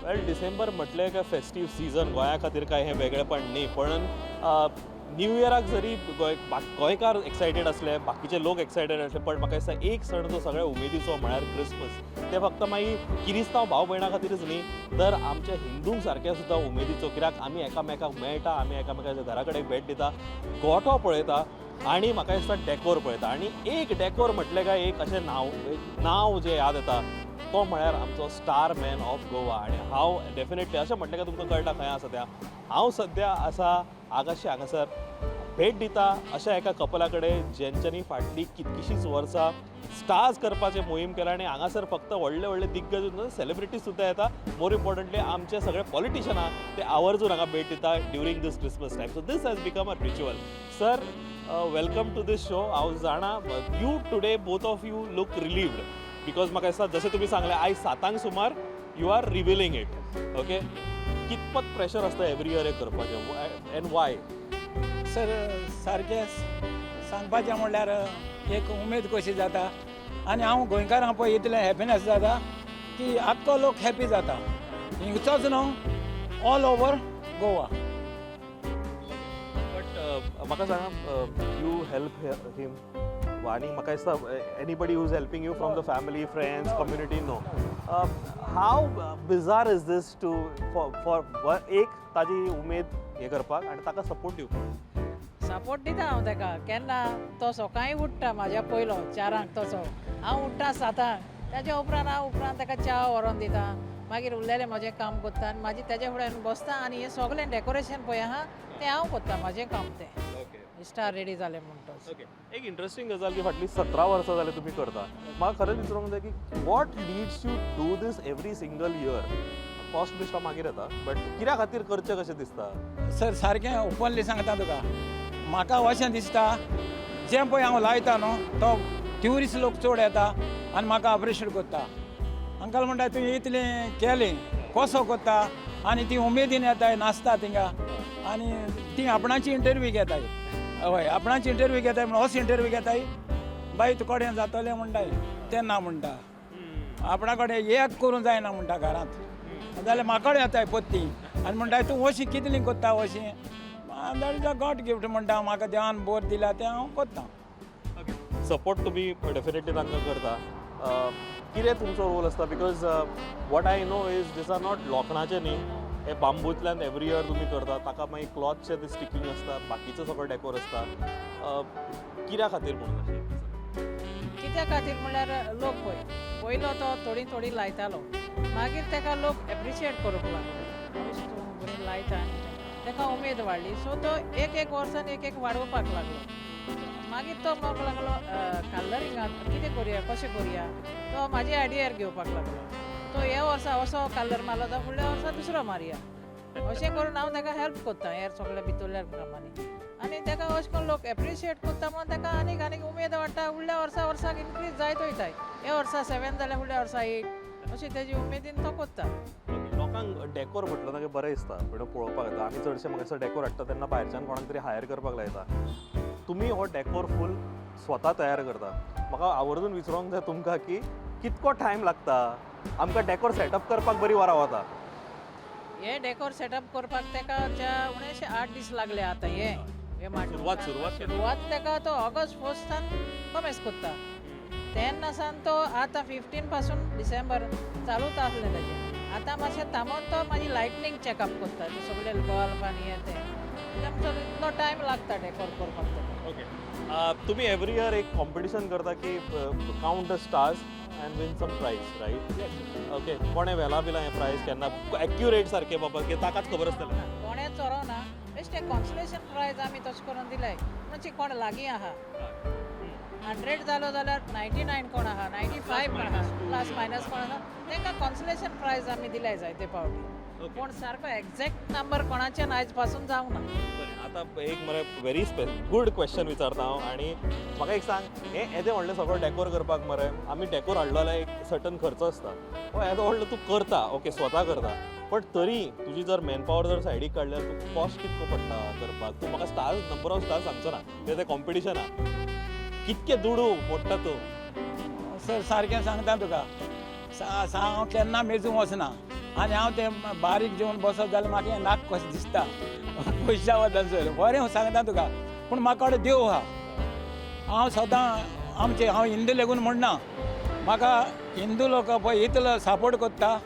वेल, डिसेंबर म्हटलें काय festive season. गोंया खातीर काय हें वेगळेपण न्ही, पण न्यू इयराक जरी गोंयकार एक्सायटेड आसले, बाकीचे लोक एक्सायटेड आसले, पण म्हाका दिसता एक सण जो सगळ्या उमेदीचो म्हळ्यार क्रिसमस. ते फक्त मागीर किरिस्तांव भाव भयणां खातीरच न्ही, तर आमच्या हिंदूंक सारकें सुद्दां उमेदीचो. कित्याक आमी एकामेकाक मेळटा, आमी एकामेकाच्या घरा कडेन भेट दिता, गोठो पळयता आनी म्हाका दिसता डेकोर पळयता. आनी एक डेकोर म्हटलें काय एक अशें नांव जें याद येता तो म्हळ्यार आमचो स्टार मॅन ऑफ गोवा. आनी हांव डेफिनेटली अशें म्हटलें काय तुमकां कळटा खंय आसा तें. हांव सद्या आसा आगाशे हांगासर. भेट दिता अशा एका कपला कडेन जेंच्यांनी फाटलीं कितकीशींच वर्सां स्टार्स करपाचें मोहीम केला. आनी हांगासर फक्त व्हडले व्हडले दिग्गज सेलिब्रिटीज सुद्दां येता, मोर इम्पॉर्टंटली आमचे सगळे पॉलिटिशियन आहा ते आवर्जून हांगा भेट दिता during this Christmas time. So this has become a ritual. Sir, welcome to this show. हांव जाणा, you today, both of you look relieved because म्हाका दिसता जशें तुमी सांगलें, आयज 7 सुमार you are revealing it, okay? कितपत प्रेशर आसता एवरी इयर हें करपाचें एंड वाय? सर, सारकें सांगपाचें म्हणल्यार एक उमेद कशी जाता आनी हांव गोंयकारांक पळय इतलें हॅपिनस जाता की आख्खो लोक हॅपी जाता, हिंगचोच न्हू, ऑल ओवर गोवा. बट म्हाका सांगा, you help him आनी म्हाका दिसता anybody who is helping you from the family, friends, community? No? How bizarre is this to for एक ताजी उमेद हें करपाक आनी ताका सपोर्ट दिवपाक? सपोर्ट दिता हांव ताका. केन्ना तो सकाळीं उठ्ठा म्हाज्या पयलो 4 तसो हांव उठ्ठा 7 . ताच्या उपरांत हांव उपरांत ताका च्या व्हरोन दिता. मागीर उरलेलें म्हजें काम करता आनी मागीर तेज्या फुड्यान बसता आनी हें सगळें डेकोरेशन पळय आहा तें हांव करता, म्हाजें काम तें. स्टार रेडी जालें म्हणटच. ओके, एक इंटरेस्टिंग गजाल की फाटलीं 17 वर्सां जालें तुमी करता. म्हाका खरेंच विचारूंक जाय की what leads you do this every single year? Cost Bisht मागीर येता, बट कित्या खातीर करचें कशें दिसता? सर, सारकें ओपनली सांगता तुका, म्हाका अशें दिसता, जें पळय हांव लायता न्हू तो ट्युरिस्ट लोक चड येता आनी म्हाका अप्रिशिएट करता. अंकल म्हणटा, तुवें इतलें केलें, कसो करता? आनी ती उमेदीन येताय, नाचता थिंगा आनी ती आपणाची इंटरव्यू घेताय. हय, आपणाची इंटरव्यू घेताय म्हणून असो इंटरव्यू घेताय, बाई तुका कडेन जातलें म्हणटाय, तें ना म्हणटा. आपणा कडेन एक करूंक जायना म्हणटा घरांत, जाल्यार म्हाका कडेन येताय पत्ती आनी म्हणटा, तूं अशी कितली करता अशी? That is a God gift म्हणटा. म्हाका देवान बोर दिला तें हांव करता. सपोर्ट तुमी डेफिनेटली तांकां करता. कितें तुमचो रोल आसता? Because what I know is these are not लोखणाचे न्ही, हे बांबूंतल्यान एवरी इयर तुमी करता. ताका मागीर क्लॉथचे ते स्टिकींग आसता, बाकीचो सगळो डेकोर आसता. कित्या खातीर म्हणून अशें? कित्या खातीर म्हणल्यार लोक पळय, पयलो तो थोडी थोडी लायतालो, मागीर ताका लोक एप्रिशिएट करूंक लागलो, अशें तूं बरें लायता आनी ताका उमेद वाडली. सो तो एक एक वर्सान एक एक वाडोवपाक लागलो. मागीर तो म्हणपाक लागलो, कलरिंगाक कितें करुया, कशें करुया? तो म्हाजी आयडियार घेवपाक लागलो. तो ह्या वर्सा असो कलर मारलो जाल्यार फुडल्या वर्सा दुसरो मारया, अशें करून हांव ताका हेल्प करता हेर सगळ्या भितरल्या कामांनी. आनी ताका अशें करून लोक एप्रिशिएट करता म्हणून ताका आनीक आनीक उमेद वाडटा. फुडल्या वर्सा वर्साक इनक्रीज जायत वयताय. ह्या वर्सा 7 जाल्यार फुडल्या वर्सा 8, अशें तेजी उमेदीन तो करता. ओके, लोकांक डेकोर म्हटलं ना की बरें दिसता, म्हणजे पळोवपाक येता. आमी चडशे म्हाका दिसता डेकोर हाडटा तेन्ना भायरच्यान कोणाक तरी हायर करपाक लायता. तुमी हो डेकोर फूल स्वता तयार करता. म्हाका आवर्जून विचारूंक जाय तुमकां की कितको टायम लागता? आमकां डेकोर सेटअप करपाक बरी वरां वता. हे डेकोर सेटअप करपाक ताका उणेशे 8 दीस लागले. आतां हे हे मांडून सुरवात केन्ना? सुरवात ताका तो ऑगस्ट फर्स्टान कमेस करता. तेन्ना सावन तो आतां 15 पासून डिसेंबर चालूच आसलें ताजें. आतां मातशें थांबोवन तो मागीर लायटनींग चॅकअप करता, ते सगळे बल्ब आनी हे ते. आमचो इतलो टायम लागता डेकोर करपाक ताका. ओके, तुम्ही एव्हरी इयर एक कॉम्पिटिशन करता की count the stars and win some prize, right? Okay, कोणें व्हेला बिला हें प्रायज केन्ना एक्युरेट सारकें बाबा की ताकाच खबर आसतलें? कोणें चोरोना. बेश्टें कॉन्सलेशन प्रायज आमी तशें करून दिलाय. म्हणजे कोण लागीं आहा, 100 जालो जाल्यार 99 कोण आहा, 95 कोण आहा, प्लस मायनस कोण आहा, तांकां कॉन्सलेशन प्रायज आमी दिलाय जायते फावटी. पूण सारको एग्जॅक्ट नंबर कोणाच्यान आयज पासून जावंक ना. बरें, आतां एक मरे व्हेरी गूड क्वेश्चन विचारता हांव. आनी म्हाका एक सांग, हें येदें व्हडलें सगळो डेकोर करपाक मरे, आमी डेकोर हाडलो जाल्यार एक सर्टन खर्च आसता. हो येदो व्हडलो तूं करता, ओके, स्वता करता, बट तरी तुजी जर मॅनपावर जर सायडीक काडल्यार तुका कॉस्ट कितको पडटा करपाक? तूं म्हाका स्टार्स, नंबर ऑफ स्टार्स सांगचो ना, कित्याक तें कॉम्पिटिशन आहा. कितके दुडू मोडटा तूं? सर, सारकें सांगता तुका, सा सा हांव केन्ना मेजूंक वचना. आनी हांव तें बारीक जेवन बसत जाल्यार म्हाका हें नाक कशें दिसता पयशा वता सर. बरें, हांव सांगता तुका, पूण म्हाका कडेन देव आहा. हांव सदां आमचे, हांव हिंदू लेगून म्हणना, म्हाका हिंदू लोक पळय इतलो सपोर्ट करता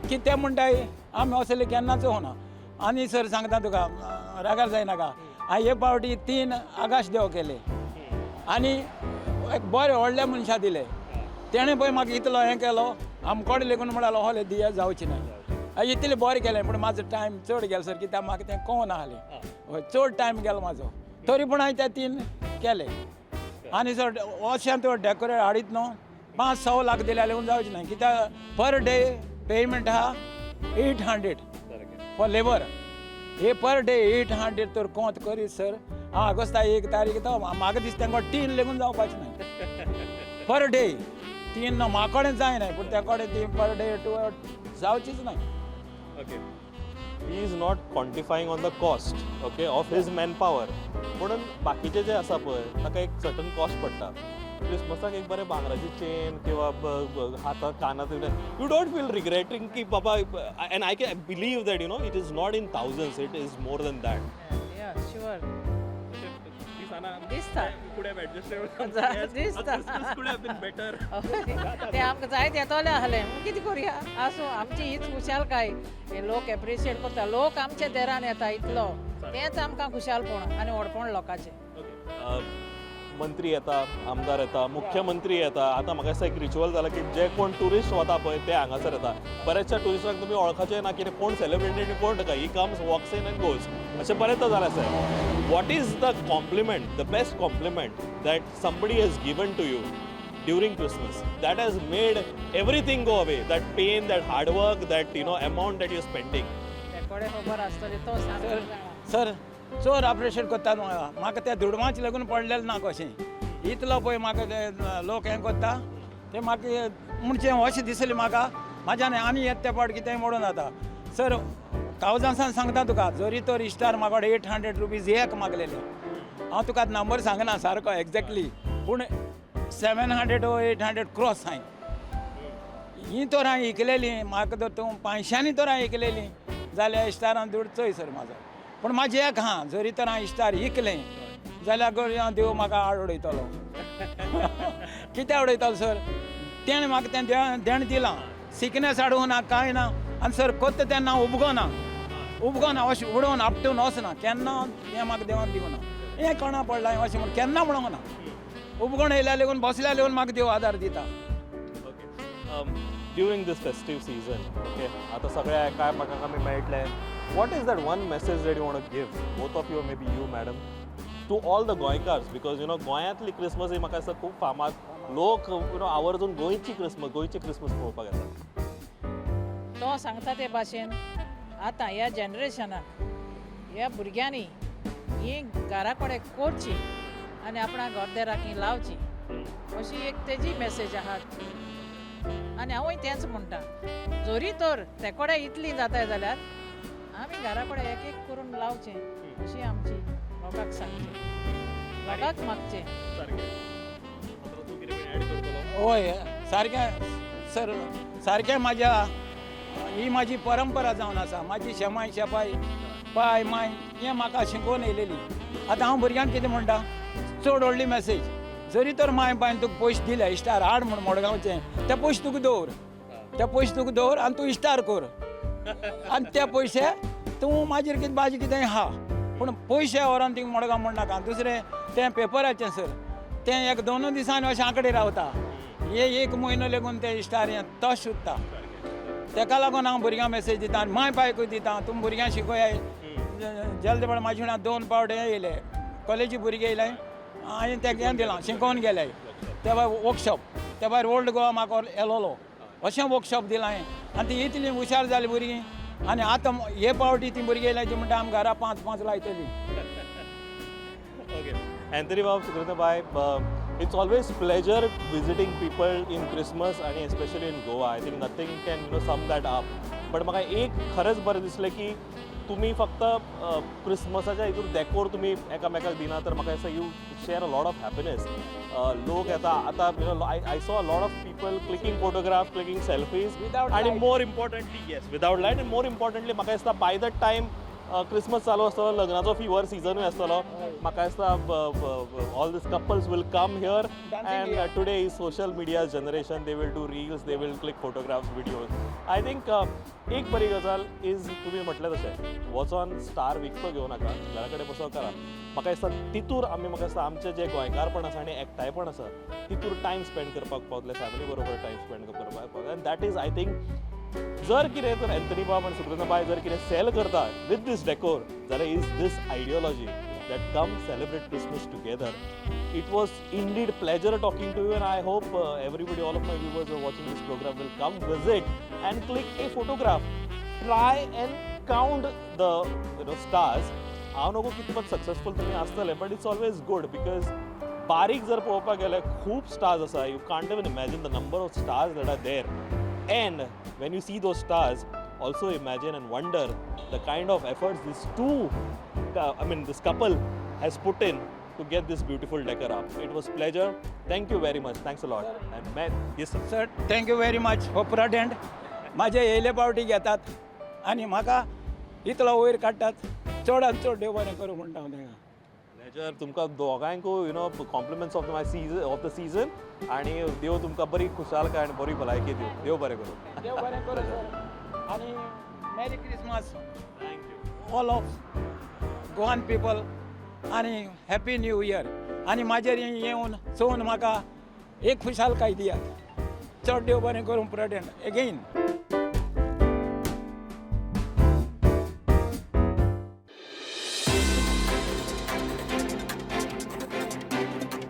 की ते म्हणटाय आमी असले केन्नाच होना. आनी सर सांगता तुका, रागार जायनाका, हांवें हे पावटी तीन आकाश देव केले आनी एक बरे व्हडल्या मनशा दिले. तेणें पळय म्हाका इतलो हें केलो, आमकोडे लेगून म्हणालो होले दिया जावची ना. हांवें इतलें बरें केलें, पूण म्हाजो टायम चड गेलो सर, कित्याक म्हाका तें कळना आसलें. हय, चड टायम गेलो म्हाजो, तरी पूण हांवें ते तीन केले. आनी सर, अशें तूं डेकोरेट हाडीत न्हू, 5-6 लाख दिल्यार लेगून जावचें ना, कित्याक पर डे पेमेंट आहा 800 फॉर लेबर. हे पर डे 800 तर कोंत करीत सर. हांव ऑगस्टा 1 तारीख तो म्हाका दिसता तेंका तीन लेगून जावपाचें न्हय पर डे तीन. ना, म्हा कडेन जायना, पूण त्या कडेन ती पर डे टू जावचीच न्हय. Okay. He is not quantifying on the cost, okay, of his manpower. म्हणून बाकीचे जे आसा पळय, ताका एक सर्टन कॉस्ट पडटा. क्रिसमसाक एक बरें भांगराची चेन किंवा हाताक कानात, you don't feel regretting की बाबा, and I can believe that it is not in thousands, it is more than that. Yeah, sure. दिसता. दिसता. बेटर. ते आमकां जायते येतोले आहले, कितें करुया, आसूं, आमची हीच खुशालकाय. हे लोक एप्रिशिएट करता, लोक आमच्या देरान येता इतलो, तेंच आमकां खुशालपण आनी व्हडपण लोकांचें. मंत्री येता, आमदार येता, मुख्यमंत्री येता. आतां म्हाका दिसता एक रिच्युअल जाला की जे कोण ट्युरिस्ट वता पळय ते हांगासर येता. बऱ्याचशा ट्युरिस्टांक तुमी वळखाचे ना की कोण सेलिब्रिटी आनी कोण ताका. He comes, walks in and goes. अशें बरेंचदा जालें आसा. What is the compliment, the best compliment that somebody has given to you during Christmas that has made everything go away, that pain, that hard work, that amount that you're spending? ते कोडे खबर आसतली, तो सांगता जाणा. Sir, चड operation करता म्हाका. म्हाका त्या दुडवांचे लागून पडलेलें ना कशें. इतलो पळय म्हाका ते लोक हें करता ते म्हाका म्हणचे अशें दिसलें म्हाका, म्हाज्यान आनी येता ते पावट कितेंय मोडून जाता सर. थावजंड्सान सांगता तुका, जरी तर इश्टार म्हाका 800 रुपीज एक मागलेले. हांव तुका नंबर सांगना सारको एग्जॅक्टली, पूण 700 800 क्रॉस हांवें ही तर हांवें इकलेली. म्हाका जर तूं पांयशांनी तर हांवें इकलेली जाल्यार इश्टारान दुड चोय सर म्हाजो. पूण म्हाजें एक आहा, जरी तर हांवें इश्टार इकलें जाल्यार गरज देव म्हाका आड उडयतलो. कित्याक उडयतलो सर? तेणें म्हाका तें देणें दिलां, सिकनेस हाडूंक ना, कांय ना. आनी सर, कोत्ता तेन्ना उबगना, उबगना, अशें उडोवन आपटून वचना केन्ना. हें म्हाका देवान दिवना. हें कोणा पडलां अशें म्हूण केन्ना म्हणूंक ना. उबगण येयल्या लेगून, बसल्या लेगून म्हाका देव आदार दिता. Okay. During this festive season, okay, आता सगळ्या एकामेकांक आमी मेळटले. What is that one message that you want to give, both of you, maybe you, madam, to all the Goenkars? Because गोंयांतली क्रिसमस ही म्हाका दिसता खूब फामाद. लोक you know आवर्जून गोंयची क्रिसमस, गोंयची क्रिसमस पळोवपाक येतात. तो सांगता ते भाशेन आतां ह्या जनरेशनाक, ह्या भुरग्यांनी ही घरा कडेन करची आनी आपणा घरदेराक ही लावची, अशी एक तेजी मेसेज आहा. आनी हांवूय तेंच म्हणटा, जरी तर ते कडेन इतली जाताय जाल्यार आमी घरा कडेन एक एक करून लावचें, अशी आमची लोकांक सांगचें, लोकांक मागचें. तूं कितें ऍड करतलो? हय, सारकें सर, सारकें. म्हाज्या ही म्हाजी परंपरा जावन आसा. म्हाजी शेमाय, शेपाय, पाय, माय हें म्हाका शिकोवन येयलेली. आतां हांव भुरग्यांक कितें म्हणटा, चड व्हडली मॅसेज, जरी तर माय बायन तुका पयशे दिले इश्टार हाड म्हूण मडगांवचे, ते पयशे तुका दवर, ते पयशे तुका दवर आनी तूं इश्टार कर आनी ते पयशे तूं मागीर कितें भाजी कितें आहा, पूण पयशे व्हरोन थिंग मडगांव म्हण नाका. दुसरें तें पेपराचें सर, तें एक दोनूय दिसांनी अशें आंकडे रावता. हे एक म्हयनो लेगून तें इश्टार हें तशें उरता. तेका लागून हांव भुरग्यांक मेसेज दिता आनी माय पायकूय दिता, तुमी भुरग्यांक शिकोयाय जल्द. पण म्हाजे वांगडा दोन पावट हे येयले, कॉलेजी भुरगे येयले, हांवें तेका हें दिलां, शिकोवन गेले. ते भायर वर्कशॉप, ते भायर ओल्ड गोवा म्हाका येयलोलो, अशें वर्कशॉप दिलां हांवें. आनी ती इतली हुशार जाली भुरगीं. आनी आतां हे पावटी ती भुरगीं येयल्या, ती म्हणटा आमी घरा पांच पांच लायतली. Okay. Anthony Bob, Sukrita Bhai, it's always pleasure visiting people in Christmas and especially in Goa. I think nothing can sum that up. But म्हाका एक खरेंच बरें दिसलें की तुमी फक्त क्रिसमसाच्या हितून डेकोर तुमी एकामेकाक दिना, तर म्हाका दिसता you share a lot of happiness. लोक येता आतां, I saw a lot of people clicking photograph, clicking selfies. Without आनी light. More importantly, yes, without light. And more importantly, म्हाका दिसता बाय the time Christmas चालू आसतलो, लग्नाचो फिवर सिजनूय आसतलो. म्हाका दिसता all these couples will come here. Dancing and here. Today is social media generation. They will do reels, they will click photographs, videos. I think एक बरी गजाल is तुमी म्हटलें तशें वचोन स्टार विकतो घेवं नाका, घरा कडेन बसोन करा. म्हाका दिसता तितूर आमी, म्हाका दिसता आमचें जें गोंयकारपण आसा आनी एकठांयपण आसा, तितूर टायम स्पेंड करपाक पावतले, फॅमिली बरोबर टायम स्पेंड करपाक पावतले. And that is, I think, जर कितें तर एंथनी बाब आनी सुकृता बाय जर कितें सेल करता विथ these decor जाल्यार is this ideology that come celebrate Christmas together. It was indeed pleasure talking to you, and I hope everybody, all of my viewers who are watching this program, will come visit and click a photograph. Try and count the stars. हांव नको कितपत successful तुमी आसतले, but it's always good because बारीक जर पळोवपाक गेल्यार खूब स्टार्स आसा. You can't even imagine the number of stars that are there. And when you see those stars, also imagine and wonder the kind of efforts these two, I mean, this couple has put in to get this beautiful decor up. It was pleasure. Thank you very much. Thanks a lot. And man, yes, sir. Sir, thank you very much for prudent म्हाजे येयले पावटी घेतात आनी म्हाका इतलो वयर काडटात. चडान चड देव बरें करूं म्हणटा हांव तांकां. Pleasure. तुमकां दोगांयकूय compliments of my season, of the season, आणि देव तुमकां बरी खुशालकाय आनी बरी भलायकी दिवं. देव बरें करूं. देव बरें करूं सर आनी merry Christmas Thank you. All of Goan people आनी हॅपी न्यू इयर. आनी म्हाजेर येवन चोवन म्हाका एक खुशालकाय दियात. चड देव बरें करूं, prudent again.